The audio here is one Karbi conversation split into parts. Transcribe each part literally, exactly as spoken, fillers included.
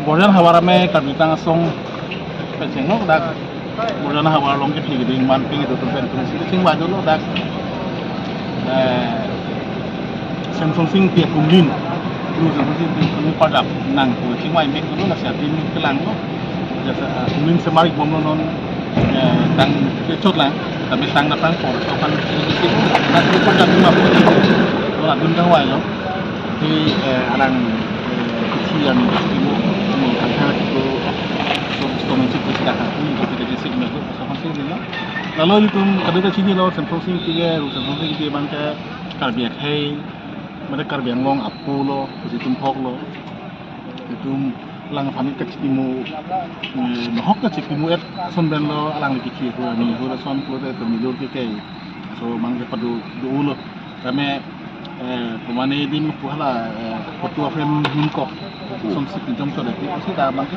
Borjan havar ame Karbi Anglong asong pecheng lo dak. Borjan havar along kethe keding man ping itu pen pen si kecheng baju lo dak. Eh, Semsonsing Ingti akumlin. Ru Semsonsing Ingti akumlin padap nang pu kecheng mai mek lo, lasi adim kelang lo. Jasa, eh, kumlin semar ik bom lo non, eh, tang kechot lang. Tapi tang datang por so kan si kecheng. Dak padap lima puluh. Lo adim kang wai lo. Di, eh, alang, eh, kisi yang ibu, ibu angkat itu, so, so, mensik itu silakan. Ini kita jadi sik itu, so, masih ini lah. Lalu itu kadang kita sini lo, Semsonsing Ingti ya, Semsonsing Ingti abang ke Karbi akhei, mane Karbi Anglong apo lo, kusi tum phok lo. Itum lang pamit kachitimu, eh, nohok kachitimu et ason pen lo, alang lagi kiki ko, ami hura son pulote itum midur ke kai. So, abang ke padu do lo. Kami, eh, pemane dim pu hala, eh, photo frame hingkok. Som si pinjong so dati, si da abang ke.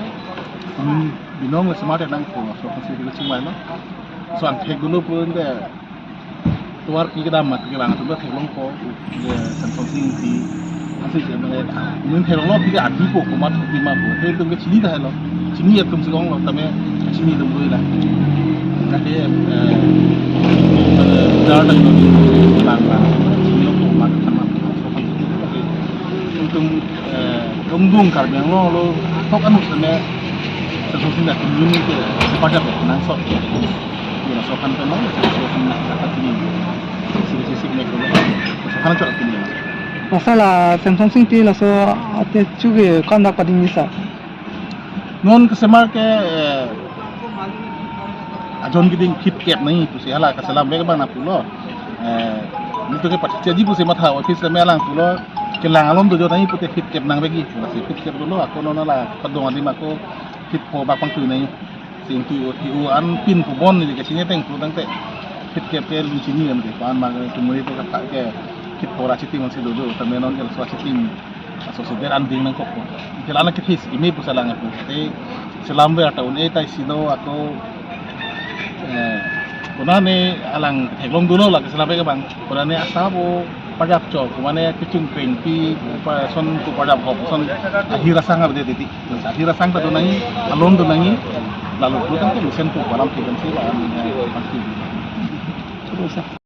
Hmm, binong le semar nang ko, so kasi kaching mai lo. So, angthek dulu pulote, tovar pi kedam mat ke bang, atum theklong ko, eh, Semsonsing Ingti, asi je mane, min theklong lo, pi ke adi ko, komat pi ma ko, te itum ke chini ta lo, chini atum si kong lo, tame chini atum lo ila. Nake, eh, eh, dar tak lo, lang lang, chini lo komat, komat, Semsonsing Ingti, itum, eh, dongdung Karbi Anglong lo, tok anu sene, Semsonsing Ingti akumlin ke, sepakat ya, nang sok. Ira so kan pemang, so kan na kata ini. Sini sisi ini kalau so kan cok ini. Masa la Semsonsing Ingti laso ate chuge kan dak pading bisa. Non kesemar ke, eh, ajon keding phit kep nai pusi hala keselam bek bang na pulo. Eh, ini tuh ke pat jadi pusi matha office le melang pulo. Kelang alom dojo nai pute phit kep nang begi. Masih phit kep dulu, aku non la padong adim aku phit pho bak pangtu nai. Sing tu, tu an pin pu bon ni ke sini teng pu tangte. Phit kep ke lun chini kan ke, pan ma ke, tumuri tu kata ke, phit pho ra chitim si dodo, tame non ke so chitim. Aso si der an ding nang kok. Ke lana ke phis, imi pu salang aku. Te selam ve ata un e tai si do aku, eh, kona ne alang theklong dolo la ke selam ve ke bang. Kona ne asa bo pajak chok, kona ne kechung peng pi, pa son ko pajak hop, son ahir asang abde titi. Ahir asang ta do nangji, alon do nangji, lalu pulo tangte mesen pu palam ti kan si la, eh, pasti. Terus, ah.